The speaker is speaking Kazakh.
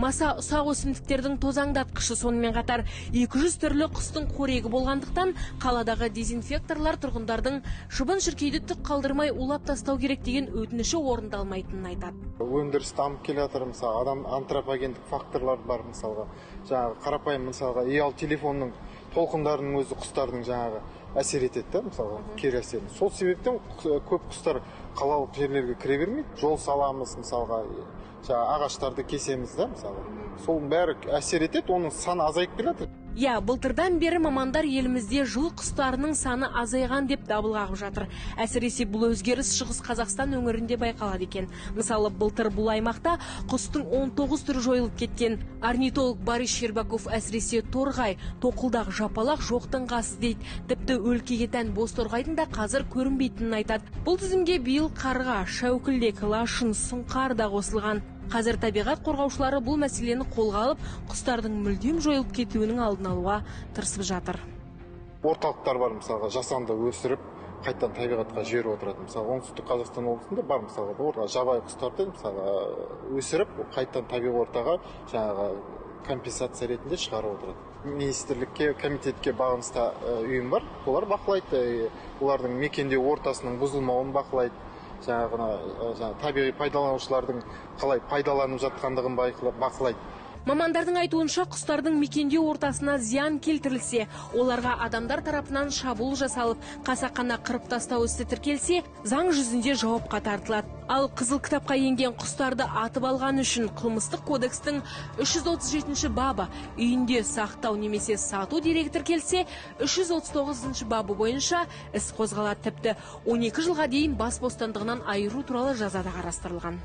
Маса ұсақ өсімдіктердің тозаңдатқышы, сонымен қатар 200 түрлі құстың қорегі болғандықтан қаладағы дезинфекторлар тұрғындардың шыбын шіркейді түк қалдырмай улап тастау керек деген өтініші орындалмайтынын айтады. Өндіріс дамып келе жатыр, мысалы, адам антропогендік факторлар бар, мысалға, жаңағы қарапайым, мысалға, ұялы телефонның толқындарының өзі құстардың жаңағы әсер етеді да, мысалға, кері әсерін. Сол себептен көп құстар қалалық жерлерге кіре бермейді. Жол саламыз, мысалға, жаңағы ағаштарды кесеміз да, мысалға. Соның бәрі әсер етеді, оның саны азайып келеді. Иә, былтырдан бері мамандар елімізде жыл құстарының саны азайған деп дабыл қағып жатыр. Әсіресе бұл өзгеріс Шығыс Қазақстан өңірінде байқалады екен. Мысалы, былтыр бұл аймақта құстың 19 түрі жойылып кеткен. Орнитолог Борис Щербаков әсіресе торғай, тоқылдақ, жапалақ жоқтың қасы дейді. Тіпті өлкеге тән бозторғайдың да қазір көрінбейтінін айтады. Бұл тізімге биыл қарға, шәукілдек, лашын, сұңқар да қосылған. Қазір табиғат қорғаушылары бұл мәселені қолға алып, құстардың мүлдем жойылып кетуінің алдын алуға тырысып жатыр. Орталықтар бар, мысалға, жасанды өсіріп, қайтадан табиғатқа жіберіп отырады. Мысалы, Оңтүстік Қазақстан облысында бар, мысалға, жабайы құстарды, мысалға, өсіріп, қайтадан табиғи ортаға жаңағы компенсация ретінде шығарып отырады. Министрлікке, комитетке бағынысты ұйым бар, олар бақылайды, олардың мекендеу ортасының бұзылмауын бақылайды. Жаңағы табиғи пайдаланушылардың қалай пайдаланып жатқандығын бақылайды. Мамандардың айтуынша, құстардың мекендеу ортасына зиян келтірілсе, оларға адамдар тарапынан шабуыл жасалып, қасақана қырып тастау ісі тіркелсе, заң жүзінде жауапқа тартылады. Ал қызыл кітапқа енген құстарды атып алған үшін қылмыстық кодекстің 337 бабы үйінде сақтау немесе сату дерегі тіркелсе, 339 бабы бойынша іс қозғалады. Тіпті 12 жылға дейін бас бостандығынан айыру туралы жаза да қарастырылған.